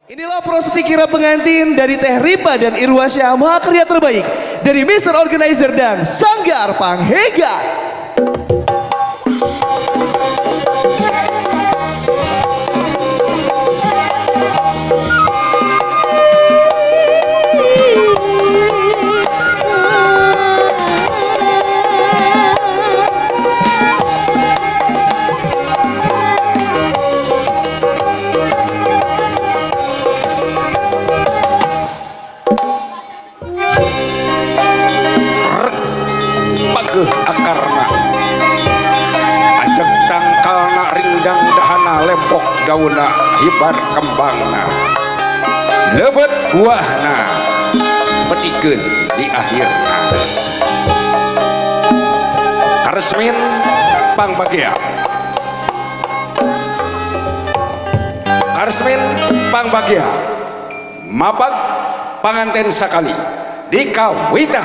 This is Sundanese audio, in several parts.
Inilah prosesi kira pengantin dari Teh Ripa dan Irwansyah, mahakarya terbaik dari Mr. Organizer dan Sanggar Panghegar. Pageuh akarna ajeg tangkalna rindang dahana lempok daunna hibar kembangna lebet buahna petikeun di akhirna. Karesmin pangbagia, karesmin pangbagia, mapag panganten sakali di kawitan.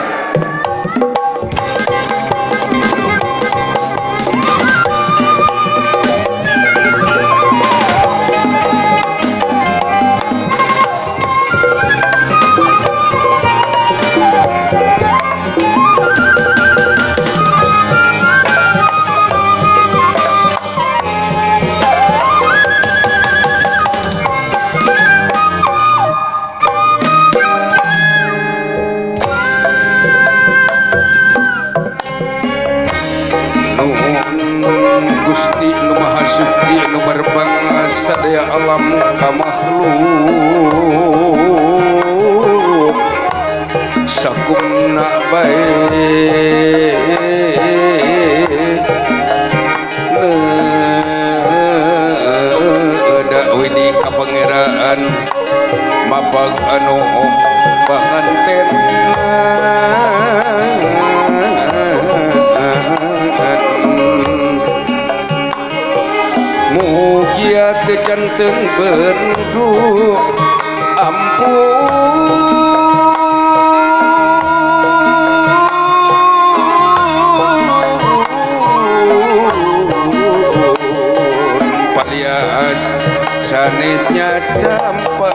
Gusti nu Maha Suci nu merbang sadaya alam ka makhluk sakumna bae da widi ka pangeran mapag anu panganten. Mugia teu janten bendu ampun palias sanesnya campa.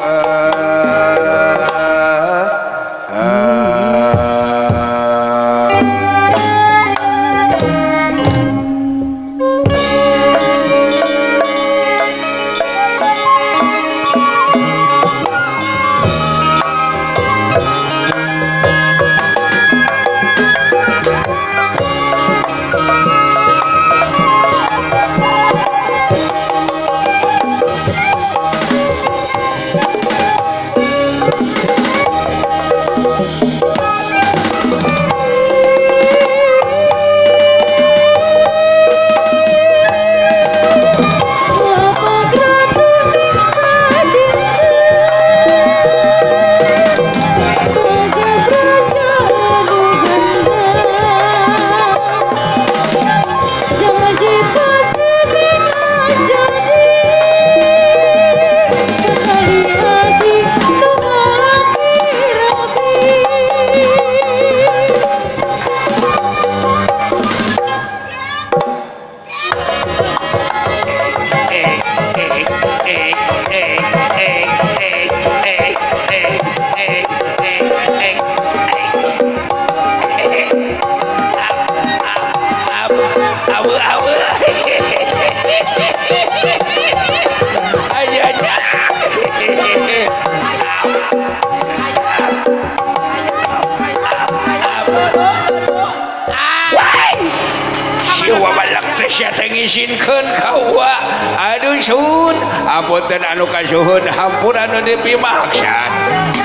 Izinkeun ka uwa aduh sun apunten anu kasuhun hampura anu dipimaksa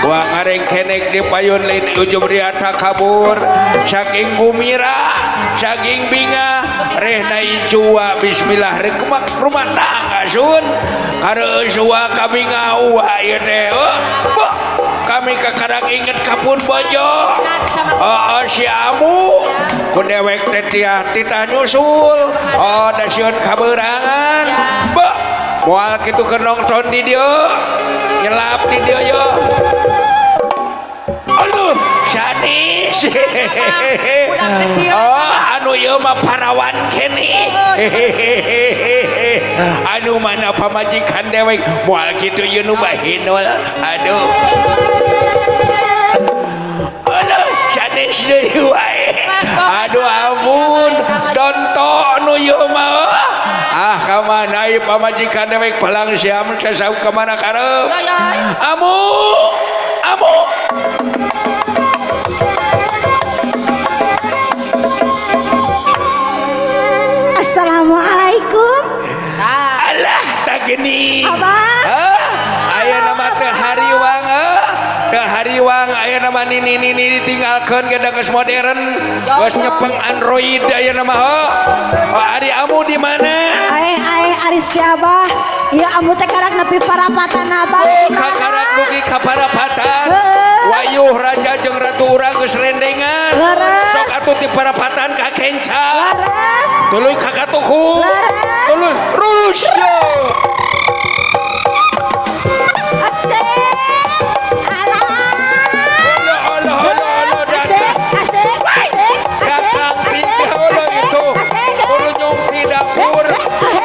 wa ngarengkenek di payun lain ujung riata kabur saking gumira saking binga rehna incua bismillah rek rumah tangga sun kareueus wa kabinga uwa ieu teh kami kakarang inget kapun bojo oh si amu ku dewek teh tiah titah nyusul oh da sieun kaberangan beuh moal kitu keur nongton di dieu nyelap di dieu yo aduh sanis oh anu ieu mah parawan keneh. Anu mana pamajikan dewek moal kitu ieu nu bahinol. Aduh. Aduh, sanes deui wae. Aduh ampun, donto nu ieu mah. Ah, ka mana ieu pamajikan dewek palang siam sasau ka mana karep. Amu, amu. Assalamualaikum. Alah, tak gini. Abah. Aya nama teh hariwang, teh hariwang aya nama nini nini ditinggalkeun ge geus modern, geus nyepeng Android aya nama heuh. Oh, ari amu di mana? Ae ae ari si Abah. Ieu amu teh karak nepi parapatan Abah. Oh, kakarak dugi ka parapatan. Wayuh raja jeung ratu urang geus rendengan. Sok atuh ti parapatan ka kenca. Leres. Tuluy ka katuhu. Tuluy rulus yo. Asik. Alah. Alah alah alah asik asik asik datang asik di Allah itu. Kurunyung di dapur.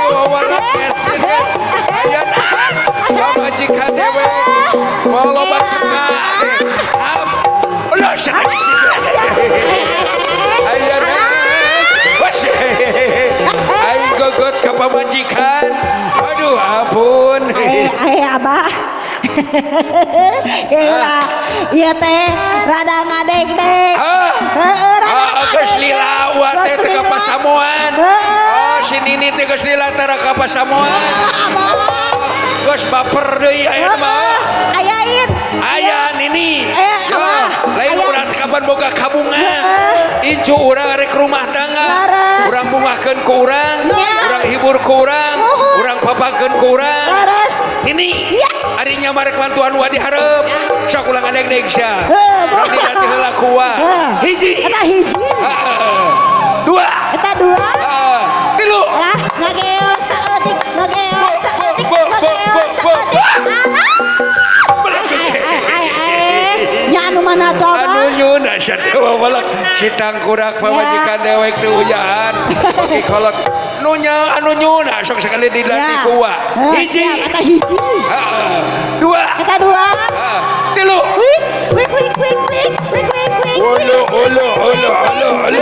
Wawana presiden. Aya pamajikan dewek. Mau loba cekak. Allah sakit situ. Aya aing gogot ka pamajikan. Aduh ampun. Ae ae Abah. Heula ieu teh rada ngadeg-deg. Heeh, rada geus lila wa teh teu ka pasamuan. Oh, si Nini teh geus lila tara ka pasamuan. Geus baper deui aya mah. Ayain. Aya Nini. Lain urang kapan boga kabungan. Incu urang arek rumah tangga. Urang bungahkeun ku urang, urang hibur ku urang, urang papakeun ku urang. Nini. Ari nya marek bantuan wa dihareup. Sok ulang adeg-deg sia. Urang diganti heula ku wa. Hiji. Eta hiji. Dua. Eta dua. Tilu. Lah, ngageol saeutik, ngageol saeutik, ngageol saeutik. Nya anu mana tuh Abah? Anu nyuna sia teh balak si tangkurak pamajikan dewek teu uyahan. Oke kolot. Nu nya anu nyuna sok sekali dilatih ku wa. Hiji. Eta hiji. Dua. Eta dua. Tilu. Wik wik wik wik wik wik wik wik. Ulu ulu ulu ulu ulu.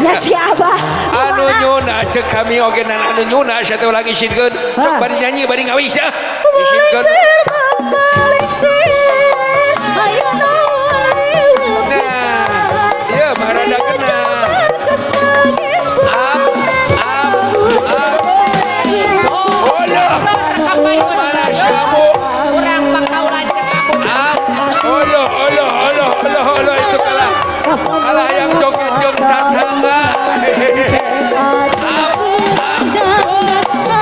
Nya si Abah. Anu nyuna cek kami oge nan anu nyuna sia teh ulah ngisintkeun. Sok bari nyanyi bari ngawis ya. Ngisintkeun. Nah, ieu mah rada kena. Ap ap ap. Olo. Mana samu? Urang pakaulan cek amu. Ap. Olo olo olo olo olo itu kalah. Kalah yang joget jeung tatangga. Ap ap.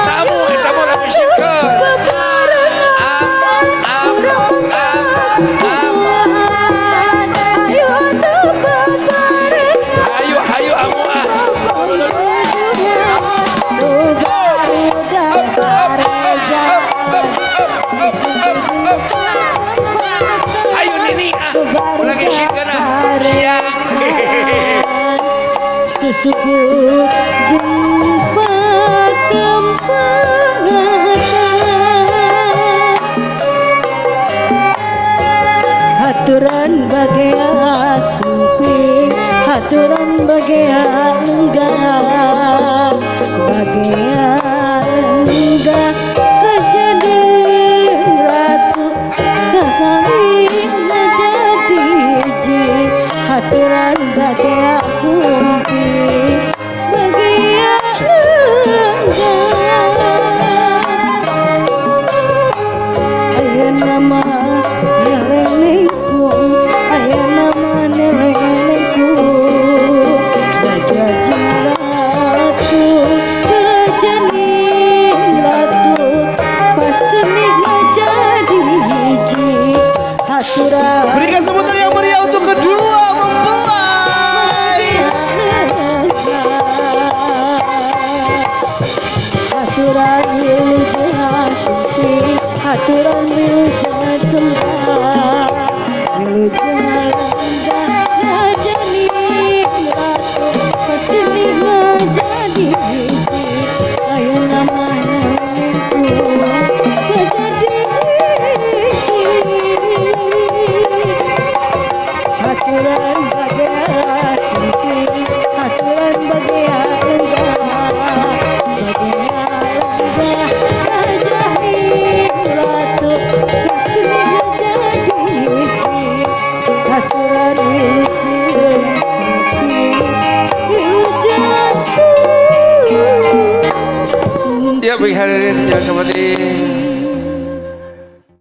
Tamu eta mah ulah ngisintkeun. Ap ap ap ap. Hayu hayu amu ah. Up up up up up up up up. Hayu Nini ah. Ulah ngisintkeun ah. Siang. Susuku jumpa tempatan haturan bagea sumping, haturan bagea lenggah, bagea lenggah raja jeung ratu kakalina jadi hiji, haturan bagea sumping, bagea lenggah. Aya nama nelenengkung, aya nama nelenengkung, raja jeung ratu, raja ning ratu, pasemihna jadi hiji, haturan. Berikan sebutan yang meriah untuk kedua mempelai. Haturan wilujeng sumping, haturan wilujeng kembang, wilujeng lenggah raja ning ratu, pasemihna jadi Tapi hadirin yang seperti